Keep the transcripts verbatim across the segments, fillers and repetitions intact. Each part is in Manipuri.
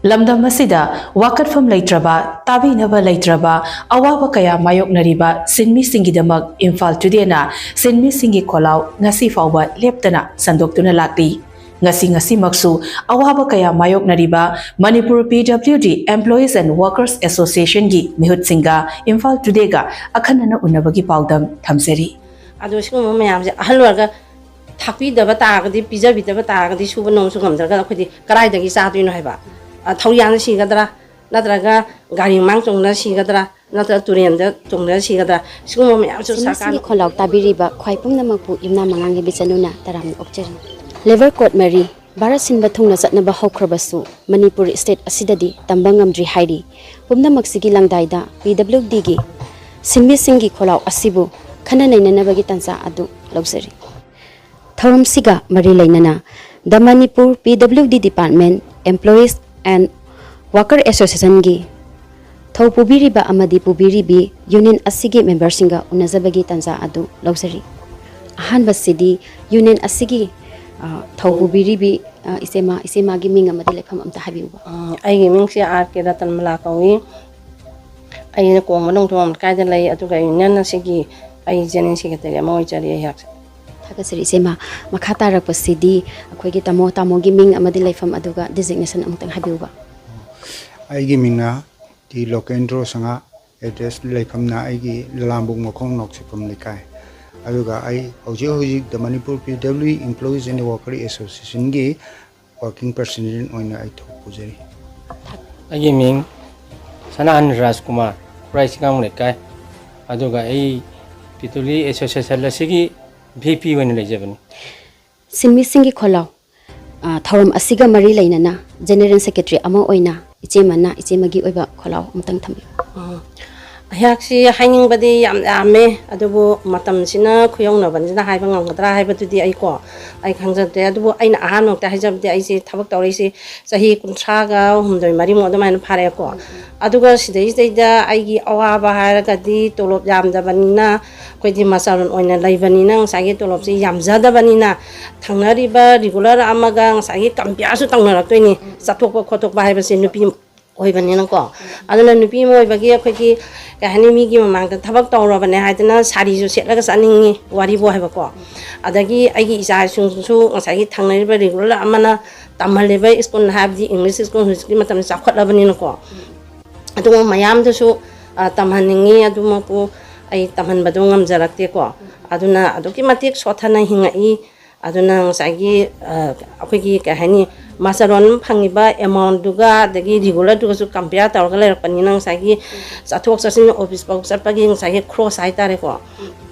ꯂꯝꯗꯝ ꯑꯁꯤꯗ ꯋꯥꯀꯠꯐꯝ ꯂꯩꯇ꯭ꯔꯕ, ꯇꯥꯕꯤꯅꯕ ꯂꯩꯇ꯭ꯔꯕ ꯑꯋꯥꯕ ꯀꯌꯥ ꯃꯥꯌꯣꯛꯅꯔꯤꯕ ꯁꯤꯟꯃꯤꯁꯤꯡꯒꯤꯗꯃꯛ ꯏꯝꯐꯥꯜ ꯇꯨꯗꯦꯅ ꯁꯤꯟꯃꯤꯁꯤꯡꯒꯤ ꯈꯣꯜꯂꯥꯎ ꯉꯁꯤ ꯐꯥꯎꯕ ꯂꯦꯞꯇꯅ ꯁꯟꯗꯣꯛꯇꯨꯅ ꯂꯥꯛꯂꯤ꯫ ꯉꯁꯤ ꯉꯁꯤꯃꯛꯁꯨ ꯑꯋꯥꯕ ꯀꯌꯥ ꯃꯥꯌꯣꯛꯅꯔꯤꯕ Manipur P W D Employees and Workers Associationꯒꯤ ꯃꯤꯍꯨꯠꯁꯤꯡꯒ ꯏꯝꯐꯥꯜ ꯇꯨꯗꯦꯒ ꯑꯈꯟꯅꯅ ꯎꯅꯕꯒꯤ ꯄꯥꯎꯗꯝ ꯊꯝꯖꯔꯤ꯫ ꯑꯗꯣ ꯁꯤꯒꯨꯝꯕ ꯃꯌꯥꯝꯁꯦ ꯑꯍꯜ ꯑꯣꯏꯔꯒ ꯊꯥꯛꯄꯤꯗꯕ ꯇꯥꯔꯒꯗꯤ, ꯄꯤꯖꯕꯤꯗꯕ ꯇꯥꯔꯒꯗꯤ ꯁꯨꯕ ꯅꯣꯝꯕꯁꯨ ꯉꯝꯗ꯭ꯔꯒ ꯑꯩꯈꯣꯏꯗꯤ ꯀꯗꯥꯏꯗꯒꯤ ꯆꯥꯗꯣꯏꯅꯣ ꯍꯥꯏꯕ? ꯑ, ꯊꯧꯔꯤ ꯌꯥꯟꯗ ꯁꯤꯒꯗ꯭ꯔꯥ? ꯅꯠꯇ꯭ꯔꯒ ꯒꯥꯔꯤ ꯃꯃꯥꯡ ꯇꯣꯡꯗꯅ ꯁꯤꯒꯗ꯭ꯔꯥ? ꯅꯠꯇ꯭ꯔꯒ ꯇꯨꯔꯦꯟꯗ ꯇꯣꯡꯗꯅ ꯁꯤꯒꯗ꯭ꯔꯥ? ꯁꯤꯒꯨꯝꯕ ꯃꯌꯥꯝꯁꯨ ꯁꯤꯟꯃꯤꯁꯤꯡꯒꯤ ꯁꯔꯀꯥꯔꯅ ꯈꯣꯜꯂꯥꯎ ꯇꯥꯕꯤꯔꯤꯕ ꯈ꯭ꯋꯥꯏ ꯄꯨꯝꯅꯃꯛꯄꯨ ꯏꯝꯅꯥ ꯃꯉꯥꯡꯒꯤ ꯕꯤꯆꯅꯨꯅ ꯇꯔꯥꯝꯅ ꯑꯣꯛꯆꯔꯤ꯫ ꯂꯦꯕꯔ ꯀꯣꯗ ꯃꯔꯤ ꯚꯥꯔꯠ ꯁꯤꯟꯕ ꯊꯨꯡꯅ ꯆꯠꯅꯕ ꯍꯧꯈ꯭ꯔꯕꯁꯨ, ꯃꯅꯤꯄꯨꯔ ꯁ꯭ꯇꯦꯠ ꯑꯁꯤꯗꯗꯤ ꯇꯝꯕ ꯉꯝꯗ꯭ꯔꯤ ꯍꯥꯏꯔꯤ꯫ ꯄꯨꯝꯅꯃꯛꯁꯤꯒꯤ ꯂꯪꯗꯥꯏꯗ ꯄꯤ ꯗꯕ꯭ꯂꯤꯎ ꯗꯤꯒꯤ ꯁꯤꯟꯃꯤꯁꯤꯡꯒꯤ ꯈꯣꯜꯂꯥꯎ ꯑꯁꯤꯕꯨ ꯈꯟꯅ ꯅꯩꯅꯅꯕꯒꯤ ꯇꯥꯟꯖꯥ ꯑꯗꯨ ꯂꯧꯖꯔꯤ꯫ ꯊꯧꯔꯝꯁꯤꯒ ꯃꯔꯤ ꯂꯩꯅꯅ The Manipur P W D Department Employees and Worker Associationꯒꯤ ꯊꯧ ꯄꯨꯕꯤꯔꯤꯕ ꯑꯃꯗꯤ ꯄꯨꯕꯤꯔꯤꯕꯤ ꯌꯨꯅꯤꯌꯟ ꯑꯁꯤꯒꯤ ꯃꯦꯝꯕꯔꯁꯤꯡꯒ ꯎꯅꯖꯕꯒꯤ ꯇꯥꯟꯖꯥ ꯑꯗꯨ ꯂꯧꯖꯔꯤ꯫ ꯑꯍꯥꯟꯕꯁꯤꯗꯤ ꯌꯨꯅꯤꯌꯟ ꯑꯁꯤꯒꯤ, ꯑ, ꯊꯧ ꯄꯨꯕꯤꯔꯤꯕꯤ, ꯑ, ꯏꯆꯦꯃ, ꯏꯆꯦꯃꯒꯤ ꯃꯤꯡ ꯑꯃꯗꯤ ꯂꯩꯐꯝ ꯑꯝꯇ ꯍꯥꯏꯕꯤꯌꯨꯕ꯫ ꯎꯝ, ꯑꯩꯒꯤ ꯃꯤꯡꯁꯦ ꯑꯥꯔ ꯀꯦ ꯔꯇꯟꯃꯂꯥ ꯀꯧꯏ꯫ ꯑꯩꯅ ꯀꯣꯡꯕ ꯅꯣꯡꯊꯣꯡ ꯂꯩꯀꯥꯏꯗ ꯂꯩ, ꯑꯗꯨꯒ ꯌꯨꯅꯤꯌꯟ ꯑꯁꯤꯒꯤ ꯑꯩ ꯖꯦꯅꯔꯦꯜ ꯁꯦꯀ꯭ꯔꯦꯇꯔꯤ ꯑꯃ ꯑꯣꯏꯖꯔꯤ ꯑꯩꯍꯥꯛꯁꯦ꯫ ꯊꯥꯒꯠꯆꯔꯤ ꯏꯆꯦꯃ꯫ ꯃꯈꯥ ꯇꯥꯔꯛꯄꯁꯤꯗꯤ ꯑꯩꯈꯣꯏꯒꯤ ꯇꯥꯃꯣ, ꯇꯥꯃꯣꯒꯤ ꯃꯤꯡ ꯑꯃꯗꯤ ꯂꯩꯐꯝ, ꯑꯗꯨꯒ ꯗꯤꯖꯤꯒꯅꯦꯁꯟ ꯑꯃꯨꯛꯇꯪ ꯍꯥꯏꯕꯤꯌꯨꯕ꯫ ꯑꯩꯒꯤ ꯃꯤꯡꯅ ꯇꯤ ꯂꯣꯀꯦꯟꯗ꯭ꯔꯣ ꯁꯉꯥ, ꯑꯦꯗ꯭ꯔꯦꯁ ꯂꯩꯐꯝꯅ ꯑꯩꯒꯤ ꯂꯂꯥꯝꯕꯨꯡ ꯃꯈꯣꯡ ꯅꯣꯛꯁꯤꯐꯝ ꯂꯩꯀꯥꯏ꯫ ꯑꯗꯨꯒ ꯑꯩ ꯍꯧꯖꯤꯛ ꯍꯧꯖꯤꯛ The Manipur P W Employees and Worker Associationꯒꯤ ꯋꯥꯔꯀꯤꯡ ꯄ꯭ꯔꯦꯁꯤꯗꯦꯟ ꯑꯣꯏꯅ ꯑꯩ ꯊꯧ ꯄꯨꯖꯔꯤ꯫ ꯑꯩꯒꯤ ꯃꯤꯡ ꯁꯅꯥꯍꯟ ꯔꯥꯖꯀꯨꯃꯥꯔ, ꯈꯨꯔꯥꯏ ꯆꯤꯡꯉꯥꯡ ꯂꯩꯀꯥꯏ꯫ ꯑꯗꯨꯒ ꯑꯩ ꯄꯤꯇꯨꯂꯤ ꯑꯦꯁꯣꯁꯤꯌꯦꯁꯟ ꯑꯁꯤꯒꯤ ꯚꯤ ꯄꯤ ꯑꯣꯏꯅ ꯂꯩꯖꯕꯅꯤ꯫ ꯁꯤꯟꯃꯤꯁꯤꯡꯒꯤ ꯈꯣꯜꯂꯥꯎ, ꯑ, ꯊꯧꯔꯝ ꯑꯁꯤꯒ ꯃꯔꯤ ꯂꯩꯅꯅ ꯖꯦꯅꯔꯦꯜ ꯁꯦꯀ꯭ꯔꯦꯇꯔꯤ ꯑꯃ ꯑꯣꯏꯅ ꯏꯆꯦꯃꯅ ꯏꯆꯦꯃꯒꯤ ꯑꯣꯏꯕ ꯈꯣꯜꯂꯥꯎ ꯑꯃꯇꯪ ꯊꯝꯕꯤꯌꯨ꯫ ꯎꯝ꯫ ꯑꯩꯍꯥꯛꯁꯤ ꯍꯥꯏꯅꯤꯡꯕꯗꯤ ꯌꯥꯝ ꯌꯥꯝꯃꯦ, ꯑꯗꯨꯕꯨ ꯃꯇꯝꯁꯤꯅ ꯈꯨꯌꯧꯅꯕꯅꯤꯅ ꯍꯥꯏꯕ ꯉꯝꯒꯗ꯭ꯔꯥ ꯍꯥꯏꯕꯗꯨꯗꯤ ꯑꯩꯀꯣ, ꯑꯩ ꯈꯪꯖꯗ꯭ꯔꯦ꯫ ꯑꯗꯨꯕꯨ ꯑꯩꯅ ꯑꯍꯥꯟꯕꯃꯛꯇ ꯍꯥꯏꯖꯕꯗꯤ, ꯑꯩꯁꯦ ꯊꯕꯛ ꯇꯧꯔꯛꯏꯁꯤ ꯆꯍꯤ ꯀꯨꯟꯊ꯭ꯔꯥꯒ ꯍꯨꯝꯗꯣꯏ ꯃꯔꯤꯃꯨꯛ ꯑꯗꯨꯃꯥꯏꯅ ꯐꯥꯔꯛꯑꯦꯀꯣ꯫ ꯑꯗꯨꯒ ꯁꯤꯗꯩꯁꯤꯗꯩꯗ ꯑꯩꯒꯤ ꯑꯋꯥꯕ ꯍꯥꯏꯔꯒꯗꯤ, ꯇꯣꯂꯣꯞ ꯌꯥꯝꯗꯕꯅꯤꯅ, ꯑꯩꯈꯣꯏꯗꯤ ꯃꯆꯥꯔꯣꯟ ꯑꯣꯏꯅ ꯂꯩꯕꯅꯤꯅ, ꯉꯁꯥꯏꯒꯤ ꯇꯣꯂꯣꯞꯁꯤ ꯌꯥꯝꯖꯗꯕꯅꯤꯅ, ꯊꯪꯅꯔꯤꯕ ꯔꯤꯒꯨꯂꯔ ꯑꯃꯒ ꯉꯁꯥꯏꯒꯤ ꯀꯝꯄꯤꯌꯥꯔꯁꯨ ꯇꯧꯅꯔꯛꯇꯣꯏꯅꯤ꯫ ꯆꯠꯊꯣꯛꯄ ꯈꯣꯠꯇꯣꯛꯄ ꯍꯥꯏꯕꯁꯤ ꯅꯨꯄꯤ ꯑꯣꯏꯕꯅꯤꯅꯀꯣ꯫ ꯑꯗꯨꯅ ꯅꯨꯄꯤ ꯑꯃ ꯑꯣꯏꯕꯒꯤ ꯑꯩꯈꯣꯏꯒꯤ, ꯀꯩ ꯍꯥꯏꯅꯤ, ꯃꯤꯒꯤ ꯃꯃꯥꯡꯗ ꯊꯕꯛ ꯇꯧꯔꯕꯅꯦ ꯍꯥꯏꯗꯅ ꯁꯥꯔꯤꯁꯨ ꯁꯦꯠꯂꯒ ꯆꯠꯅꯤꯡꯉꯤ, ꯋꯥꯔꯤꯕꯨ ꯍꯥꯏꯕꯀꯣ꯫ ꯑꯗꯒꯤ ꯑꯩꯒꯤ ꯏꯆꯥ ꯏꯁꯨꯁꯨ ꯉꯁꯥꯏꯒꯤ ꯊꯪꯅꯔꯤꯕ ꯔꯤꯒꯨꯂꯔ ꯑꯃꯅ ꯇꯝꯍꯜꯂꯤꯕ ꯁ꯭ꯀꯨꯜ ꯍꯥꯏꯕꯗꯤ ꯏꯪꯂꯤꯁ ꯁ꯭ꯀꯨꯜ, ꯍꯧꯖꯤꯛꯀꯤ ꯃꯇꯝꯗ ꯆꯥꯎꯈꯠꯂꯕꯅꯤꯅꯀꯣ꯫ ꯑꯗꯨꯒꯨꯝꯕ ꯃꯌꯥꯝꯗꯨꯁꯨ, ꯑ, ꯇꯝꯍꯟꯅꯤꯡꯉꯤ, ꯑꯗꯨꯃꯛꯄꯨ ꯑꯩ ꯇꯝꯍꯟꯕꯗꯣ ꯉꯝꯖꯔꯛꯇꯦꯀꯣ꯫ ꯑꯗꯨꯅ ꯑꯗꯨꯛꯀꯤ ꯃꯇꯤꯛ ꯁꯣꯠꯊꯅ ꯍꯤꯡꯉꯛꯏ꯫ ꯑꯗꯨꯅ ꯉꯁꯥꯏꯒꯤ, ꯑ, ꯑꯩꯈꯣꯏꯒꯤ, ꯀꯩ ꯍꯥꯏꯅꯤ, ꯃꯥꯁꯇꯔ ꯂꯣꯟ ꯐꯪꯉꯤꯕ ꯑꯦꯃꯥꯎꯟꯗꯨꯒ ꯑꯗꯒꯤ ꯔꯤꯒꯨꯂꯔꯗꯨꯒꯁꯨ ꯀꯝꯄꯤꯌꯥꯔ ꯇꯧꯔꯒ ꯂꯩꯔꯛꯄꯅꯤꯅ, ꯉꯁꯥꯏꯒꯤ ꯆꯠꯊꯣꯛ ꯆꯠꯁꯤꯟ, ꯑꯣꯐꯤꯁ ꯐꯥꯎ ꯆꯠꯄꯒꯤ ꯉꯁꯥꯏꯒꯤ ꯈ꯭ꯔꯣꯁ ꯍꯥꯏꯇꯥꯔꯦꯀꯣ,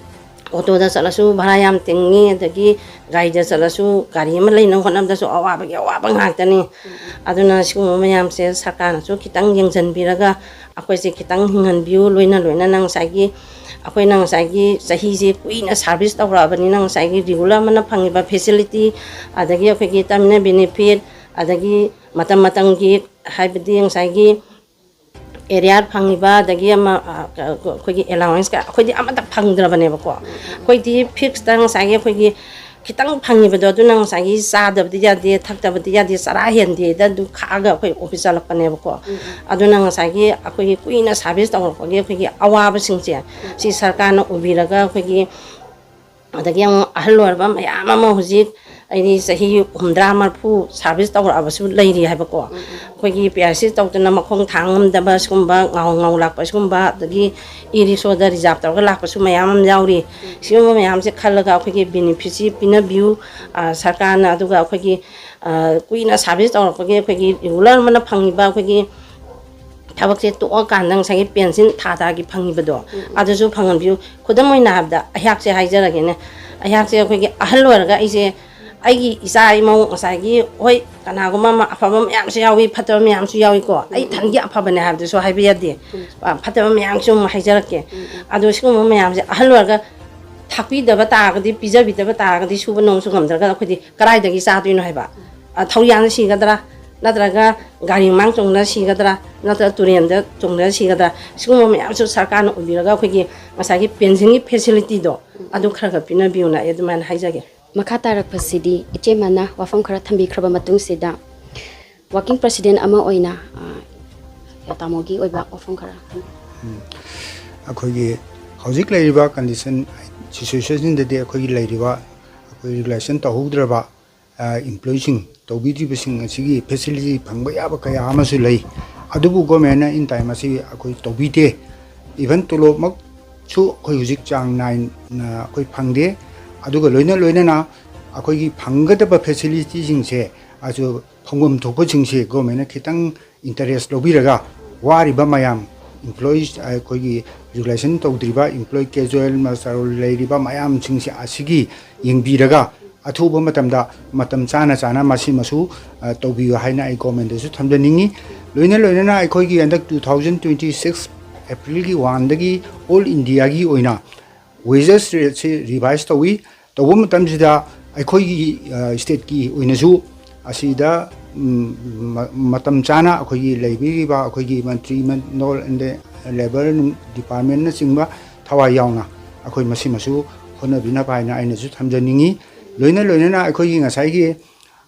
ꯑꯣꯇꯣꯗ ꯆꯠꯂꯁꯨ ꯚꯔꯥ ꯌꯥꯝ ꯇꯤꯡꯉꯤ, ꯑꯗꯒꯤ ꯒꯥꯔꯤꯗ ꯆꯠꯂꯁꯨ ꯒꯥꯔꯤ ꯑꯃ ꯂꯩꯅꯕ ꯍꯣꯠꯅꯕꯗꯁꯨ ꯑꯋꯥꯕꯒꯤ ꯑꯋꯥꯕ ꯉꯥꯛꯇꯅꯤ꯫ ꯑꯗꯨꯅ ꯁꯤꯒꯨꯝꯕ ꯃꯌꯥꯝꯁꯦ ꯁꯔꯀꯥꯔꯅꯁꯨ ꯈꯤꯇꯪ ꯌꯦꯡꯁꯤꯟꯕꯤꯔꯒ, ꯑꯩꯈꯣꯏꯁꯦ ꯈꯤꯇꯪ ꯍꯤꯡꯍꯟꯕꯤꯌꯨ꯫ ꯂꯣꯏꯅ ꯂꯣꯏꯅꯅ ꯉꯁꯥꯏꯒꯤ ꯑꯩꯈꯣꯏꯅ ꯉꯁꯥꯏꯒꯤ ꯆꯍꯤꯁꯦ ꯀꯨꯏꯅ ꯁꯥꯔꯚꯤꯁ ꯇꯧꯔꯛꯑꯕꯅꯤꯅ, ꯉꯁꯥꯏꯒꯤ ꯔꯤꯒꯨꯂꯔ ꯑꯃꯅ ꯐꯪꯉꯤꯕ ꯐꯦꯁꯤꯂꯤꯇꯤ, ꯑꯗꯒꯤ ꯑꯩꯈꯣꯏꯒꯤ ꯇꯔꯃꯤꯅꯦꯜ ꯕꯦꯅꯤꯐꯤꯠ, ꯑꯗꯒꯤ ꯃꯇꯝ ꯃꯇꯝꯒꯤ, ꯍꯥꯏꯕꯗꯤ ꯉꯁꯥꯏꯒꯤ ꯑꯦꯔꯤꯌꯥꯔ ꯐꯪꯉꯤꯕ, ꯑꯗꯒꯤ ꯑꯃ, ꯑ, ꯑꯩꯈꯣꯏꯒꯤ ꯑꯦꯂꯥꯋꯦꯟꯁꯀ ꯑꯩꯈꯣꯏꯗꯤ ꯑꯃꯠꯇ ꯐꯪꯗ꯭ꯔꯕꯅꯦꯕꯀꯣ꯫ ꯑꯩꯈꯣꯏꯗꯤ ꯐꯤꯛꯁꯇ ꯉꯁꯥꯏꯒꯤ ꯑꯩꯈꯣꯏꯒꯤ ꯈꯤꯇꯪ ꯐꯪꯉꯤꯕꯗꯣ, ꯑꯗꯨꯅ ꯉꯁꯥꯏꯒꯤ ꯆꯥꯗꯕꯗꯤ ꯌꯥꯗꯦ, ꯊꯛꯇꯕꯗꯤ ꯌꯥꯗꯦ, ꯆꯔꯥ ꯍꯦꯟꯗꯦꯗ ꯑꯗꯨ ꯈꯥꯛꯑꯒ ꯑꯩꯈꯣꯏ ꯑꯣꯐꯤꯁ ꯆꯠꯂꯛꯄꯅꯦꯕꯀꯣ꯫ ꯑꯗꯨꯅ ꯉꯁꯥꯏꯒꯤ ꯑꯩꯈꯣꯏꯒꯤ ꯀꯨꯏꯅ ꯁꯥꯔꯚꯤꯁ ꯇꯧꯔꯛꯄꯒꯤ ꯑꯩꯈꯣꯏꯒꯤ ꯑꯋꯥꯕꯁꯤꯡꯁꯦ, ꯁꯤ ꯁꯔꯀꯥꯔꯅ ꯎꯕꯤꯔꯒ ꯑꯩꯈꯣꯏꯒꯤ, ꯑꯗꯒꯤ ꯑꯃꯨꯛ ꯑꯍꯜ ꯑꯣꯏꯔꯕ ꯃꯌꯥꯝ ꯑꯃ, ꯍꯧꯖꯤꯛ ꯑꯩꯗꯤ ꯆꯍꯤ ꯍꯨꯝꯗ꯭ꯔꯥ ꯃꯔꯐꯨ ꯁꯥꯔꯚꯤꯁ ꯇꯧꯔꯛꯑꯕꯁꯨ ꯂꯩꯔꯤ ꯍꯥꯏꯕꯀꯣ꯫ ꯑꯩꯈꯣꯏꯒꯤ ꯄꯤ ꯑꯥꯔ ꯁꯤ ꯇꯧꯗꯅ ꯃꯈꯣꯡ ꯊꯥꯡ ꯉꯝꯗꯕ ꯁꯤꯒꯨꯝꯕ, ꯉꯥꯎ ꯉꯥꯎ ꯂꯥꯛꯄ ꯁꯤꯒꯨꯝꯕ, ꯑꯗꯒꯤ ꯏ ꯔꯤꯛꯁꯣꯗ ꯔꯤꯖꯥꯕ ꯇꯧꯔꯒ ꯂꯥꯛꯄꯁꯨ ꯃꯌꯥꯝ ꯑꯃ ꯌꯥꯎꯔꯤ꯫ ꯁꯤꯒꯨꯝꯕ ꯃꯌꯥꯝꯁꯦ ꯈꯜꯂꯒ ꯑꯩꯈꯣꯏꯒꯤ ꯕꯦꯅꯤꯐꯤꯠꯁꯤ ꯄꯤꯅꯕꯤꯌꯨ, ꯑ, ꯁꯔꯀꯥꯔꯅ꯫ ꯑꯗꯨꯒ ꯑꯩꯈꯣꯏꯒꯤ, ꯑ, ꯀꯨꯏꯅ ꯁꯥꯔꯚꯤꯁ ꯇꯧꯔꯛꯄꯒꯤ ꯑꯩꯈꯣꯏꯒꯤ ꯔꯤꯒꯨꯂꯔ ꯑꯃꯅ ꯐꯪꯉꯤꯕ ꯑꯩꯈꯣꯏꯒꯤ ꯊꯕꯛꯁꯦ ꯇꯣꯛꯑꯀꯥꯟꯗ ꯉꯁꯥꯏꯒꯤ ꯄꯦꯟꯁꯤꯟ ꯊꯥ ꯊꯥꯒꯤ ꯐꯪꯉꯤꯕꯗꯣ, ꯑꯗꯨꯁꯨ ꯐꯪꯍꯟꯕꯤꯌꯨ꯫ ꯈꯨꯗꯝ ꯑꯣꯏꯅ ꯍꯥꯏꯔꯕꯗ, ꯑꯩꯍꯥꯛꯁꯦ ꯍꯥꯏꯖꯔꯒꯦꯅꯦ, ꯑꯩꯍꯥꯛꯁꯦ ꯑꯩꯈꯣꯏꯒꯤ ꯑꯍꯜ ꯑꯣꯏꯔꯒ ꯑꯩꯁꯦ ꯑꯩꯒꯤ ꯏꯆꯥ ꯏꯃꯧ ꯉꯁꯥꯏꯒꯤ, ꯍꯣꯏ, ꯀꯅꯥꯒꯨꯝꯕ ꯑꯃ ꯑꯐꯕ ꯃꯌꯥꯝꯁꯨ ꯌꯥꯎꯏ, ꯐꯠꯇꯕ ꯃꯌꯥꯝꯁꯨ ꯌꯥꯎꯏꯀꯣ꯫ ꯑꯩ ꯏꯊꯟꯒꯤ ꯑꯐꯕꯅꯦ ꯍꯥꯏꯕꯗꯨꯁꯨ ꯍꯥꯏꯕ ꯌꯥꯗꯦ꯫ ꯑ, ꯐꯠꯇꯕ ꯃꯌꯥꯝꯁꯨ ꯑꯃꯨꯛ ꯍꯥꯏꯖꯔꯛꯀꯦ꯫ ꯑꯗꯣ ꯁꯤꯒꯨꯝꯕ ꯃꯌꯥꯝꯁꯦ ꯑꯍꯜ ꯑꯣꯏꯔꯒ ꯊꯥꯛꯄꯤꯗꯕ ꯇꯥꯔꯒꯗꯤ, ꯄꯤꯖꯕꯤꯗꯕ ꯇꯥꯔꯒꯗꯤ, ꯁꯨꯕ ꯅꯣꯝꯕꯁꯨ ꯉꯝꯗ꯭ꯔꯒ ꯑꯩꯈꯣꯏꯗꯤ ꯀꯗꯥꯏꯗꯒꯤ ꯆꯥꯗꯣꯏꯅꯣ ꯍꯥꯏꯕ? ꯑ, ꯊꯧꯔꯤꯌꯥꯅ ꯁꯤꯒꯗ꯭ꯔꯥ? ꯅꯠꯇ꯭ꯔꯒ ꯒꯥꯔꯤ ꯃꯃꯥꯡ ꯆꯣꯡꯗꯨꯅ ꯁꯤꯒꯗ꯭ꯔꯥ? ꯅꯠꯇ꯭ꯔꯒ ꯇꯨꯔꯦꯟꯗ ꯆꯣꯡꯗꯨꯅ ꯁꯤꯒꯗ꯭ꯔꯥ? ꯁꯤꯒꯨꯝꯕ ꯃꯌꯥꯝꯁꯨ ꯁꯔꯀꯥꯔꯅ ꯑꯣꯏꯕꯤꯔꯒ ꯑꯩꯈꯣꯏꯒꯤ ꯉꯁꯥꯏꯒꯤ ꯄꯦꯟꯁꯤꯟꯒꯤ ꯐꯦꯁꯤꯂꯤꯇꯤꯗꯣ ꯑꯗꯨ ꯈꯔ ꯈꯔ ꯄꯤꯅꯕꯤꯌꯨꯅ ꯑꯩ ꯑꯗꯨꯃꯥꯏꯅ ꯍꯥꯏꯖꯒꯦ꯫ ꯃꯈꯥ ꯇꯥꯔꯛꯄꯁꯤꯗꯤ ꯏꯆꯦꯃꯅ ꯋꯥꯐꯝ ꯈꯔ ꯊꯝꯕꯤꯈ꯭ꯔꯕ ꯃꯇꯨꯡꯁꯤꯗ, ꯋꯥꯔꯀꯤꯡ ꯄ꯭ꯔꯦꯁꯤꯗꯦꯟ ꯑꯃ ꯑꯣꯏꯅ, ꯑ, ꯇꯥꯃꯣꯒꯤ ꯑꯣꯏꯕ ꯋꯥꯐꯝ ꯈꯔ꯫ ꯑꯩꯈꯣꯏꯒꯤ ꯍꯧꯖꯤꯛ ꯂꯩꯔꯤꯕ ꯀꯟꯗꯤꯁꯟ, ꯁꯤꯆꯨꯋꯦꯁꯟꯁꯤꯗꯗꯤ ꯑꯩꯈꯣꯏꯒꯤ ꯂꯩꯔꯤꯕ, ꯑꯩꯈꯣꯏ ꯔꯤꯒꯨꯂꯦꯁꯟ ꯇꯧꯍꯧꯗ꯭ꯔꯕ ꯏꯝꯄ꯭ꯂꯣꯌꯤꯁꯤꯡ, ꯇꯧꯕꯤꯗ꯭ꯔꯤꯕꯁꯤꯡ ꯑꯁꯤꯒꯤ ꯐꯦꯁꯤꯂꯤꯇꯤ ꯐꯪꯕ ꯌꯥꯕ ꯀꯌꯥ ꯑꯃꯁꯨ ꯂꯩ꯫ ꯑꯗꯨꯕꯨ ꯒꯣꯔꯃꯦꯟꯅ ꯏꯟ ꯇꯥꯏꯝ ꯑꯁꯤ ꯑꯩꯈꯣꯏ ꯇꯧꯕꯤꯗꯦ꯫ ꯏꯚꯟ ꯇꯣꯂꯣꯞꯃꯛꯁꯨ ꯑꯩꯈꯣꯏ ꯍꯧꯖꯤꯛ ꯆꯥꯡ ꯅꯥꯏꯅ ꯑꯩꯈꯣꯏ ꯐꯪꯗꯦ꯫ ꯑꯗꯨꯒ ꯂꯣꯏꯅ ꯂꯣꯏꯅꯅ ꯑꯩꯈꯣꯏꯒꯤ ꯐꯪꯒꯗꯕ ꯐꯦꯁꯤꯂꯤꯇꯤꯁꯤꯡꯁꯦ ꯑꯗꯨ ꯐꯪꯐꯝ ꯊꯣꯛꯄꯁꯤꯡꯁꯦ ꯒꯣꯔꯃꯦꯟꯅ ꯈꯤꯇꯪ ꯏꯟꯇꯔꯦꯁ ꯂꯧꯕꯤꯔꯒ, ꯋꯥꯔꯤꯕ ꯃꯌꯥꯝ, ꯏꯝꯄ꯭ꯂꯣꯌꯤꯁ, ꯑꯩꯈꯣꯏꯒꯤ ꯔꯤꯒꯨꯂꯦꯁꯟ ꯇꯧꯗ꯭ꯔꯤꯕ ꯏꯝꯄ꯭ꯂꯣꯌꯤ, ꯀꯦꯖꯨꯋꯦꯜ ꯃꯁꯇꯔ ꯂꯩꯔꯤꯕ ꯃꯌꯥꯝꯁꯤꯡꯁꯦ ꯑꯁꯤꯒꯤ ꯌꯦꯡꯕꯤꯔꯒ, ꯑꯊꯨꯕ ꯃꯇꯝꯗ ꯃꯇꯝ ꯆꯥꯅ ꯆꯥꯅ ꯃꯁꯤꯃꯁꯨ, ꯑ, ꯇꯧꯕꯤꯌꯨ ꯍꯥꯏꯅ ꯑꯩ ꯒꯣꯔꯃꯦꯟꯗꯁꯨ ꯊꯝꯖꯅꯤꯡꯉꯤ꯫ ꯂꯣꯏꯅ ꯂꯣꯏꯅꯅ ꯑꯩꯈꯣꯏꯒꯤ ꯍꯟꯗꯛ two thousand twenty six April ꯒꯤ one ꯗꯒꯤ ꯑꯣꯜ ꯏꯟꯗꯤꯌꯥꯒꯤ ꯑꯣꯏꯅ ꯋꯦꯖꯦꯁ ꯔꯦꯠꯁꯤ ꯔꯤꯚꯥꯏꯁ ꯇꯧꯏ꯫ ꯇꯧꯕ ꯃꯇꯝꯁꯤꯗ ꯑꯩꯈꯣꯏꯒꯤ, ꯑ, ꯁ꯭ꯇꯦꯠꯀꯤ ꯑꯣꯏꯅꯁꯨ ꯑꯁꯤꯗ, ꯎꯝ, ꯃ-, ꯃꯇꯝ ꯆꯥꯅ ꯑꯩꯈꯣꯏꯒꯤ ꯂꯩꯕꯤꯔꯤꯕ ꯑꯩꯈꯣꯏꯒꯤ ꯃꯟꯇ꯭ꯔꯤ ꯃꯟꯗꯣꯜ ꯑꯦꯟ ꯂꯦꯕꯔ ꯗꯤꯄꯥꯔꯠꯃꯦꯟꯅꯆꯤꯡꯕ ꯊꯋꯥꯏ ꯌꯥꯎꯅ ꯑꯩꯈꯣꯏ ꯃꯁꯤꯃꯁꯨ ꯍꯣꯠꯅꯕꯤꯅꯕ ꯍꯥꯏꯅ ꯑꯩꯅꯁꯨ ꯊꯝꯖꯅꯤꯡꯉꯤ꯫ ꯂꯣꯏꯅ ꯂꯣꯏꯅꯅ ꯑꯩꯈꯣꯏꯒꯤ ꯉꯁꯥꯏꯒꯤ,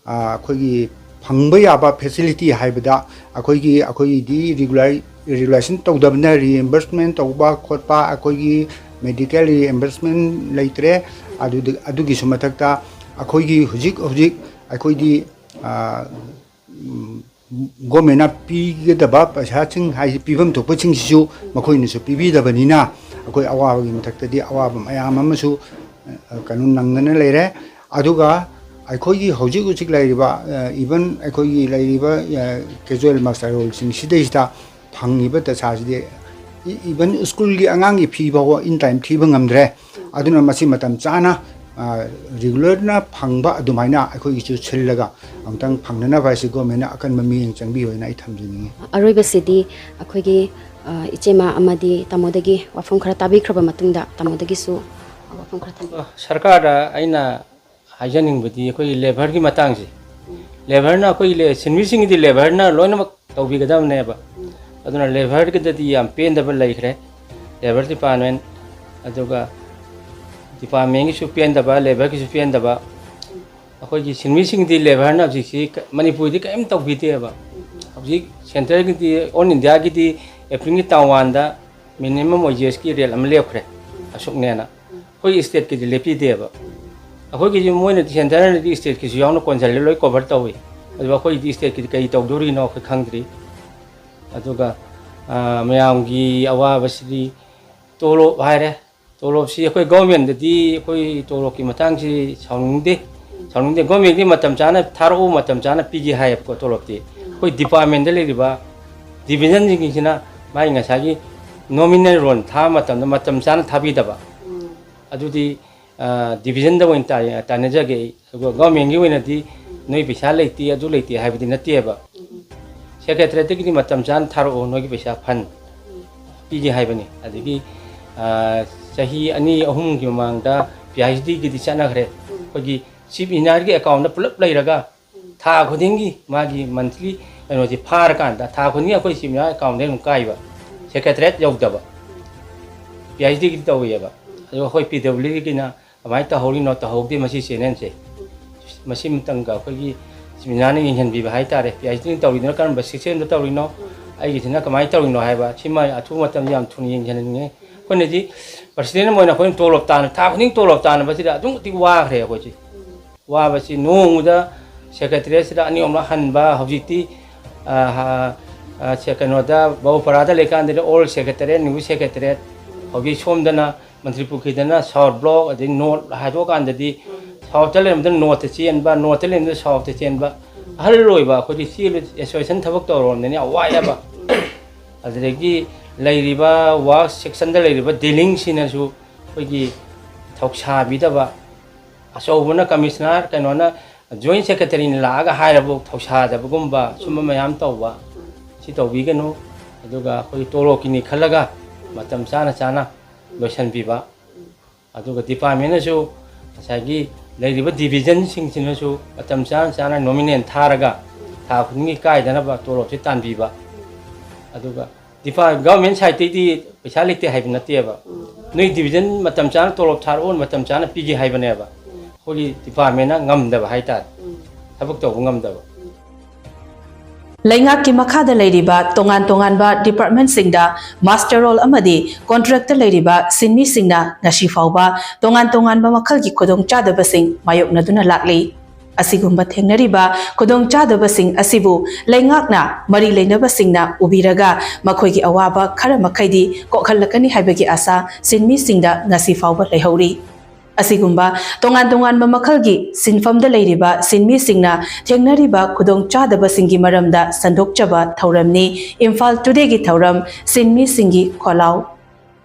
ꯑ, ꯑꯩꯈꯣꯏꯒꯤ ꯐꯪꯕ ꯌꯥꯕ ꯐꯦꯁꯤꯂꯤꯇꯤ ꯍꯥꯏꯕꯗ ꯑꯩꯈꯣꯏꯒꯤ, ꯑꯩꯈꯣꯏꯒꯤꯗꯤ ꯔꯤꯒꯨꯂꯥꯏ-, ꯔꯤꯒꯨꯂꯦꯁꯟ ꯇꯧꯗꯕꯅ ꯔꯤꯑꯦꯝꯕꯔꯁꯃꯦꯟ ꯇꯧꯕ ꯈꯣꯠꯄ, ꯑꯩꯈꯣꯏꯒꯤ ꯃꯦꯗꯤꯀꯦꯜ ꯔꯤꯑꯦꯝꯕꯔꯁꯃꯦꯟ ꯂꯩꯇ꯭ꯔꯦ꯫ ꯑꯗꯨꯗ-, ꯑꯗꯨꯒꯤꯁꯨ ꯃꯊꯛꯇ ꯑꯩꯈꯣꯏꯒꯤ ꯍꯧꯖꯤꯛ ꯍꯧꯖꯤꯛ ꯑꯩꯈꯣꯏꯗꯤ, ꯑ, ꯎꯝ, ꯒꯣꯔꯃꯦꯟꯅ ꯄꯤꯒꯗꯕ ꯄꯩꯁꯥꯁꯤꯡ ꯍꯥꯏꯗꯤ ꯄꯤꯐꯝ ꯊꯣꯛꯄꯁꯤꯡꯁꯤꯁꯨ ꯃꯈꯣꯏꯅꯁꯨ ꯄꯤꯕꯤꯗꯕꯅꯤꯅ ꯑꯩꯈꯣꯏ ꯑꯋꯥꯕꯒꯤ ꯃꯊꯛꯇꯗꯤ ꯑꯋꯥꯕ ꯃꯌꯥꯝ ꯑꯃꯁꯨ, ꯑ, ꯀꯩꯅꯣ ꯅꯪꯗꯅ ꯂꯩꯔꯦ꯫ ꯑꯗꯨꯒ ꯑꯩꯈꯣꯏꯒꯤ ꯍꯧꯖꯤꯛ ꯍꯧꯖꯤꯛ ꯂꯩꯔꯤꯕ, ꯑ, ꯏꯚꯟ ꯑꯩꯈꯣꯏꯒꯤ ꯂꯩꯔꯤꯕ, ꯑ, ꯀꯦꯖꯨꯋꯦꯜ ꯃꯥꯁꯇꯔ ꯔꯣꯜꯁꯤꯡꯁꯤꯗꯩꯁꯤꯗ ꯐꯪꯉꯤꯕ ꯗꯁꯥꯁꯤꯗꯤ ꯏ-, ꯏꯚꯟ ꯁ꯭ꯀꯨꯜꯒꯤ ꯑꯉꯥꯡꯒꯤ ꯐꯤ ꯐꯥꯎꯕ ꯏꯟ ꯇꯥꯏꯝ ꯊꯤꯕ ꯉꯝꯗ꯭ꯔꯦ꯫ ꯑꯗꯨꯅ ꯃꯁꯤ ꯃꯇꯝ ꯆꯥꯅ ꯔꯤꯒꯨꯂꯔꯅ ꯐꯪꯕ ꯑꯗꯨꯃꯥꯏꯅ ꯑꯩꯈꯣꯏꯒꯤꯁꯨ ꯁꯤꯜꯂꯒ ꯑꯃꯨꯛꯇꯪ ꯐꯪꯅꯅꯕ ꯍꯥꯏꯁꯤ ꯒꯣꯔꯃꯦꯟꯅ ꯑꯀꯟꯕ ꯃꯤꯠꯌꯦꯡ ꯆꯪꯕꯤꯌꯣ ꯍꯥꯏꯅ ꯑꯩ ꯊꯝꯖꯅꯤꯡꯉꯤ꯫ ꯑꯔꯣꯏꯕꯁꯤꯗꯤ ꯑꯩꯈꯣꯏꯒꯤ ꯑ, ꯏꯆꯦꯃ ꯑꯃꯗꯤ ꯇꯥꯃꯣꯗꯒꯤ ꯋꯥꯐꯝ ꯈꯔ ꯇꯥꯕꯤꯈ꯭ꯔꯕ ꯃꯇꯨꯡꯗ ꯇꯥꯃꯣꯗꯒꯤꯁꯨ ꯋꯥꯐꯝ ꯈꯔ ꯊꯝꯕꯤꯌꯨ꯫ ꯁꯔꯀꯥꯔꯗ ꯑꯩꯅ ꯍꯥꯏꯖꯅꯤꯡꯕꯗꯤ ꯑꯩꯈꯣꯏꯒꯤ ꯂꯦꯕꯔꯒꯤ ꯃꯇꯥꯡꯁꯦ, ꯂꯦꯕꯔꯅ ꯑꯩꯈꯣꯏꯒꯤ ꯂꯦ- ꯁꯤꯟꯃꯤꯁꯤꯡꯒꯤꯗꯤ ꯂꯦꯕꯔꯅ ꯂꯣꯏꯅꯃꯛ ꯇꯧꯕꯤꯒꯗꯕꯅꯦꯕ꯫ ꯑꯗꯨꯅ ꯂꯦꯕꯔꯒꯤꯗꯗꯤ ꯌꯥꯝ ꯄꯦꯟꯗꯕ ꯂꯩꯈ꯭ꯔꯦ, ꯂꯦꯕꯔ ꯗꯤꯄꯥꯔꯠꯃꯦꯟ꯫ ꯑꯗꯨꯒ ꯗꯤꯄꯥꯔꯠꯃꯦꯟꯒꯤꯁꯨ ꯄꯦꯟꯗꯕ, ꯂꯦꯕꯔꯒꯤꯁꯨ ꯄꯦꯟꯗꯕ꯫ ꯑꯩꯈꯣꯏꯒꯤ ꯁꯤꯟꯃꯤꯁꯤꯡꯗꯤ ꯂꯦꯕꯔꯅ ꯍꯧꯖꯤꯛꯁꯤ ꯀ- ꯃꯅꯤꯄꯨꯔꯗꯤ ꯀꯔꯤꯝ ꯇꯧꯕꯤꯗꯦꯕ꯫ ꯍꯧꯖꯤꯛ ꯁꯦꯟꯇ꯭ꯔꯦꯜꯒꯤꯗꯤ, ꯑꯣꯜ ꯏꯟꯗꯤꯌꯥꯒꯤꯗꯤ ꯑꯦꯄ꯭ꯔꯤꯜꯒꯤ ꯇꯥꯡ ꯋꯥꯟꯗ ꯃꯤꯅꯤꯃꯝ ꯋꯦꯖꯦꯁꯀꯤ ꯔꯦꯠ ꯑꯃ ꯂꯦꯞꯈ꯭ꯔꯦ, ꯑꯁꯨꯛꯅꯦꯅ꯫ ꯑꯩꯈꯣꯏ ꯁ꯭ꯇꯦꯠꯀꯤꯗꯤ ꯂꯦꯞꯄꯤꯗꯦꯕ꯫ ꯑꯩꯈꯣꯏꯒꯤꯁꯨ ꯃꯣꯏꯅꯗꯤ ꯁꯦꯟꯇꯔꯅꯗꯤ ꯁ꯭ꯇꯦꯠꯀꯤꯁꯨ ꯌꯥꯎꯅ ꯀꯣꯟꯁꯤꯜꯂ ꯂꯣꯏ ꯀꯣꯚꯔ ꯇꯧꯏ, ꯑꯗꯨꯒ ꯑꯩꯈꯣꯏꯒꯤꯗꯤ ꯁ꯭ꯇꯦꯠꯀꯤꯗꯤ ꯀꯔꯤ ꯇꯧꯗꯣꯔꯤꯅꯣ ꯑꯩꯈꯣꯏ ꯈꯪꯗ꯭ꯔꯤ꯫ ꯑꯗꯨꯒ ꯑ, ꯃꯌꯥꯝꯒꯤ ꯑꯋꯥꯕꯁꯤꯗꯤ ꯇꯣꯂꯣꯞ ꯍꯥꯏꯔꯦ, ꯇꯣꯂꯣꯞꯁꯤ ꯑꯩꯈꯣꯏ ꯒꯣꯔꯃꯦꯟꯗꯗꯤ ꯑꯩꯈꯣꯏ ꯇꯣꯂꯣꯞꯀꯤ ꯃꯇꯥꯡꯁꯤ ꯁꯥꯎꯅꯤꯡꯗꯦ꯫ ꯁꯥꯎꯅꯤꯡꯗꯦ, ꯒꯣꯔꯃꯦꯟꯒꯤ ꯃꯇꯝ ꯆꯥꯅ ꯊꯥꯔꯛꯎ, ꯃꯇꯝ ꯆꯥꯅ ꯄꯤꯒꯦ ꯍꯥꯏꯌꯦꯕꯀꯣ ꯇꯣꯂꯣꯞꯇꯤ꯫ ꯑꯩꯈꯣꯏ ꯗꯤꯄꯥꯔꯠꯃꯦꯟꯗ ꯂꯩꯔꯤꯕ ꯗꯤꯕꯤꯖꯟꯁꯤꯡꯁꯤꯅ ꯃꯥꯒꯤ ꯉꯁꯥꯏꯒꯤ ꯅꯣꯃꯤꯅꯦꯜ ꯔꯣꯜ ꯊꯥꯕ ꯃꯇꯝꯗ ꯃꯇꯝ ꯆꯥꯅ ꯊꯥꯕꯤꯗꯕ, ꯑꯗꯨꯗꯤ ꯗꯤꯕꯤꯖꯟꯗ ꯑꯣꯏꯅ ꯇꯥꯏ- ꯇꯥꯟꯅꯖꯒꯦ ꯑꯩ꯫ ꯑꯗꯨꯒ ꯒꯣꯔꯃꯦꯟꯒꯤ ꯑꯣꯏꯅꯗꯤ ꯅꯣꯏ ꯄꯩꯁꯥ ꯂꯩꯇꯦ, ꯑꯗꯨ ꯂꯩꯇꯦ ꯍꯥꯏꯕꯗꯤ ꯅꯠꯇꯦꯕ꯫ ꯁꯦꯀ꯭ꯔꯦꯇꯔꯤꯌꯦꯠꯇꯒꯤꯗꯤ ꯃꯇꯝ ꯆꯥꯅ ꯊꯥꯔꯛꯑꯣ, ꯅꯣꯏꯒꯤ ꯄꯩꯁꯥ ꯐꯟ ꯄꯤꯒꯦ ꯍꯥꯏꯕꯅꯤ꯫ ꯑꯗꯒꯤ ꯆꯍꯤ ꯑꯅꯤ ꯑꯍꯨꯝꯒꯤ ꯃꯃꯥꯡꯗ ꯄꯤ ꯑꯩꯆ ꯗꯤꯒꯤꯗꯤ ꯆꯠꯅꯈ꯭ꯔꯦ꯫ ꯑꯩꯈꯣꯏꯒꯤ ꯆꯤꯐ ꯏꯟꯖꯤꯅꯤꯌꯥꯔꯒꯤ ꯑꯦꯀꯥꯎꯟꯗ ꯄꯨꯂꯞ ꯂꯩꯔꯒ ꯊꯥ ꯈꯨꯗꯤꯡꯒꯤ ꯃꯥꯒꯤ ꯃꯟꯊꯂꯤ ꯀꯩꯅꯣꯁꯤ ꯐꯥꯔꯀꯥꯟꯗ ꯊꯥ ꯈꯨꯗꯤꯡꯒꯤ ꯑꯩꯈꯣꯏ ꯆꯤꯐ ꯏꯟꯖꯤꯅꯤꯌꯥꯔ ꯑꯦꯀꯥꯎꯟꯗ ꯑꯗꯨꯝ ꯀꯥꯏꯕ, ꯁꯦꯀ꯭ꯔꯦꯇꯔꯤꯌꯦꯠ ꯌꯧꯗꯕ꯫ ꯄꯤ ꯑꯩꯆ ꯗꯤꯒꯤꯗꯤ ꯇꯧꯋꯦꯕ꯫ ꯑꯗꯨꯒ ꯑꯩꯈꯣꯏ ꯄꯤ ꯗꯕ꯭ꯂꯤꯎ ꯗꯤꯒꯤꯅ ꯀꯃꯥꯏꯅ ꯇꯧꯍꯧꯔꯤꯅꯣ ꯇꯧꯍꯧꯗꯦ ꯃꯁꯤ ꯆꯦꯅꯦꯜꯁꯦ꯫ ꯃꯁꯤ ꯑꯃꯇꯪꯒ ꯑꯩꯈꯣꯏꯒꯤ ꯆꯤꯐ ꯏꯟꯖꯤꯅꯤꯌꯥꯔꯅ ꯌꯦꯡꯁꯤꯟꯕꯤꯕ ꯍꯥꯏꯇꯥꯔꯦ꯫ ꯄꯤ ꯑꯩꯆ ꯗꯤꯅ ꯇꯧꯔꯤꯗꯨꯅ ꯀꯔꯝꯕ ꯁꯤꯁꯇꯦꯝꯗ ꯇꯧꯔꯤꯅꯣ, ꯑꯩꯒꯤꯁꯤꯅ ꯀꯃꯥꯏꯅ ꯇꯧꯔꯤꯅꯣ ꯍꯥꯏꯕ ꯁꯤꯃ ꯑꯊꯨꯕ ꯃꯇꯝꯗ ꯌꯥꯝ ꯊꯨꯅ ꯌꯦꯡꯁꯤꯟꯍꯟꯅꯤꯡꯉꯦ꯫ ꯑꯩꯈꯣꯏꯅꯗꯤ ꯄ꯭ꯔꯁꯤꯗꯦꯟ ꯑꯃ ꯑꯣꯏꯅ ꯑꯩꯈꯣꯏꯅ ꯇꯣꯂꯣꯞ ꯇꯥꯅ, ꯊꯥ ꯈꯨꯗꯤꯡ ꯇꯣꯂꯣꯞ ꯇꯥꯅꯕꯁꯤꯗ ꯑꯗꯨꯛꯀꯤ ꯃꯇꯤꯛ ꯋꯥꯈ꯭ꯔꯦ ꯑꯩꯈꯣꯏꯁꯦ꯫ ꯋꯥꯕꯁꯤ ꯅꯣꯡꯃꯗ ꯁꯦꯀ꯭ꯔꯦꯇꯔꯤꯌꯦꯠꯁꯤꯗ ꯑꯅꯤ ꯑꯍꯨꯝꯂꯛ ꯍꯟꯕ, ꯍꯧꯖꯤꯛꯇꯤ ꯑ, ꯑ, ꯁꯦ- ꯀꯩꯅꯣꯗ ꯕꯍꯨꯄꯔꯥꯗ ꯂꯩꯀꯥꯟꯗꯗꯤ ꯑꯣꯜ ꯁꯦꯀ꯭ꯔꯦꯇꯔꯤꯌꯦꯠ, ꯅ꯭ꯌꯨ ꯁꯦꯀ꯭ꯔꯦꯇꯔꯤꯌꯦꯠ, ꯍꯧꯖꯤꯛ ꯁꯣꯝꯗꯅ ꯃꯟꯇ꯭ꯔꯤ ꯄꯨꯈ꯭ꯔꯤꯗꯅ ꯁꯥꯎꯠ ꯕ꯭ꯂꯣꯛ, ꯑꯗꯩ ꯅꯣꯔꯠ ꯍꯥꯏꯗꯣꯛꯑꯀꯥꯟꯗꯗꯤ ꯁꯥꯎꯠꯇ ꯂꯩꯔꯝꯕꯗ ꯅꯣꯔꯠꯇ ꯆꯦꯟꯕ, ꯅꯣꯔꯠꯇ ꯂꯩꯔꯝꯕꯗ ꯁꯥꯎꯠꯇ ꯆꯦꯟꯕ꯫ ꯑꯍꯜ ꯑꯣꯏꯕ ꯑꯩꯈꯣꯏꯗꯤ ꯆꯦꯜꯂ ꯑꯦꯁꯣꯁꯤꯌꯦꯁꯟ ꯊꯕꯛ ꯇꯧꯔꯨꯔꯕꯅꯤꯅ ꯌꯥꯝ ꯋꯥꯏꯑꯦꯕ꯫ ꯑꯗꯨꯗꯒꯤ ꯂꯩꯔꯤꯕ ꯋꯥꯔꯛ ꯁꯦꯛꯁꯟꯗ ꯂꯩꯔꯤꯕ ꯗꯤꯂꯤꯡꯁꯤꯅꯁꯨ ꯑꯩꯈꯣꯏꯒꯤ ꯊꯧꯁꯥꯕꯤꯗꯕ, ꯑꯆꯧꯕꯅ ꯀꯃꯤꯁꯅꯔ, ꯀꯩꯅꯣꯅ, ꯖꯣꯏꯟ ꯁꯦꯀ꯭ꯔꯦꯇꯔꯤꯅ ꯂꯥꯛꯑꯒ ꯍꯥꯏꯔꯕꯨ ꯊꯧꯁꯥꯗꯕꯒꯨꯝꯕ ꯁꯨꯝꯕ ꯃꯌꯥꯝ ꯇꯧꯕ, ꯁꯤ ꯇꯧꯕꯤꯒꯅꯨ꯫ ꯑꯗꯨꯒ ꯑꯩꯈꯣꯏ ꯇꯣꯂꯣꯞꯀꯤꯅꯤ ꯈꯜꯂꯒ ꯃꯇꯝ ꯆꯥꯅ ꯆꯥꯅ ꯂꯣꯏꯁꯤꯟꯕꯤꯕ, ꯑꯗꯨꯒ ꯗꯤꯄꯥꯔꯠꯃꯦꯟꯅꯁꯨ ꯉꯁꯥꯏꯒꯤ ꯂꯩꯔꯤꯕ ꯗꯤꯕꯤꯖꯟꯁꯤꯡꯁꯤꯅꯁꯨ ꯃꯇꯝ ꯆꯥꯅ ꯆꯥꯅ ꯅꯣꯃꯤꯅꯦꯜ ꯊꯥꯔꯒ ꯊꯥ ꯈꯨꯗꯤꯡꯒꯤ ꯀꯥꯏꯗꯅꯕ ꯇꯣꯂꯣꯞꯁꯦ ꯇꯥꯟꯕꯤꯕ꯫ ꯑꯗꯨꯒ ꯗꯤꯄꯥꯔ-, ꯒꯚꯔꯟꯃꯦꯟ ꯁꯥꯏꯠꯇꯒꯤꯗꯤ ꯄꯩꯁꯥ ꯂꯩꯇꯦ ꯍꯥꯏꯕ ꯅꯠꯇꯦꯕ, ꯅꯣꯏ ꯗꯤꯕꯤꯖꯟ ꯃꯇꯝ ꯆꯥꯅ ꯇꯣꯂꯣꯞ ꯊꯥꯔꯛꯑꯣ, ꯃꯇꯝ ꯆꯥꯅ ꯄꯤꯒꯦ ꯍꯥꯏꯕꯅꯦꯕ꯫ ꯑꯩꯈꯣꯏꯒꯤ ꯗꯤꯄꯥꯔꯠꯃꯦꯟꯅ ꯉꯝꯗꯕ ꯍꯥꯏꯇꯥꯔꯦ, ꯊꯕꯛ ꯇꯧꯕ ꯉꯝꯗꯕ꯫ ꯂꯩꯉꯥꯛꯀꯤ ꯃꯈꯥꯗ ꯂꯩꯔꯤꯕ ꯇꯣꯉꯥꯟ ꯇꯣꯉꯥꯟꯕ ꯗꯤꯄꯥꯔꯠꯃꯦꯟꯁꯤꯡꯗ ꯃꯥꯁꯇꯔ ꯔꯣꯜ ꯑꯃꯗꯤ ꯀꯣꯟꯇ꯭ꯔꯦꯛꯇ ꯂꯩꯔꯤꯕ ꯁꯤꯟꯃꯤꯁꯤꯡꯅ ꯉꯁꯤ ꯐꯥꯎꯕ ꯇꯣꯉꯥꯟ ꯇꯣꯉꯥꯟꯕ ꯃꯈꯜꯒꯤ ꯈꯨꯗꯣꯡꯆꯥꯗꯕꯁꯤꯡ ꯃꯥꯌꯣꯛꯅꯗꯨꯅ ꯂꯥꯛꯂꯤ꯫ ꯑꯁꯤꯒꯨꯝꯕ ꯊꯦꯡꯅꯔꯤꯕ ꯈꯨꯗꯣꯡꯆꯥꯗꯕꯁꯤꯡ ꯑꯁꯤꯕꯨ ꯂꯩꯉꯥꯛꯅ ꯃꯔꯤ ꯂꯩꯅꯕꯁꯤꯡꯅ ꯎꯕꯤꯔꯒ ꯃꯈꯣꯏꯒꯤ ꯑꯋꯥꯕ ꯈꯔ ꯃꯈꯩꯗꯤ ꯀꯣꯛꯍꯜꯂꯛꯀꯅꯤ ꯍꯥꯏꯕꯒꯤ ꯑꯥꯁꯥ ꯁꯤꯟꯃꯤꯁꯤꯡꯗ ꯉꯁꯤ ꯐꯥꯎꯕ ꯂꯩꯍꯧꯔꯤ꯫ ꯑꯁꯤꯒꯨꯝꯕ ꯇꯣꯉꯥꯟ ꯇꯣꯉꯥꯟꯕ ꯃꯈꯜꯒꯤ ꯁꯤꯟꯐꯝꯗ ꯂꯩꯔꯤꯕ ꯁꯤꯟꯃꯤꯁꯤꯡꯅ ꯊꯦꯡꯅꯔꯤꯕ ꯈꯨꯗꯣꯡꯆꯥꯗꯕꯁꯤꯡꯒꯤ ꯃꯔꯝꯗ ꯁꯟꯗꯣꯛꯆꯕ ꯊꯧꯔꯝꯅꯤ ꯏꯝꯐꯥꯜ ꯇꯨꯗꯦꯒꯤ ꯊꯧꯔꯝ ꯁꯤꯟꯃꯤꯁꯤꯡꯒꯤ ꯈꯣꯜꯂꯥꯎ꯫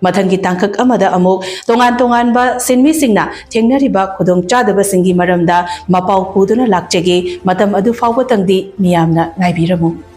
ꯃꯊꯪꯒꯤ ꯇꯥꯡꯀꯛ ꯑꯃꯗ ꯑꯃꯨꯛ ꯇꯣꯉꯥꯟ ꯇꯣꯉꯥꯟꯕ ꯁꯤꯟꯃꯤꯁꯤꯡꯅ ꯊꯦꯡꯅꯔꯤꯕ ꯈꯨꯗꯣꯡꯆꯥꯗꯕꯁꯤꯡꯒꯤ ꯃꯔꯝꯗ ꯃꯄꯥꯎ ꯄꯨꯗꯨꯅ ꯂꯥꯛꯆꯒꯦ꯫ ꯃꯇꯝ ꯑꯗꯨ ꯐꯥꯎꯕꯇꯪꯗꯤ ꯃꯤꯌꯥꯝꯅ ꯉꯥꯏꯕꯤꯔꯝꯃꯨ꯫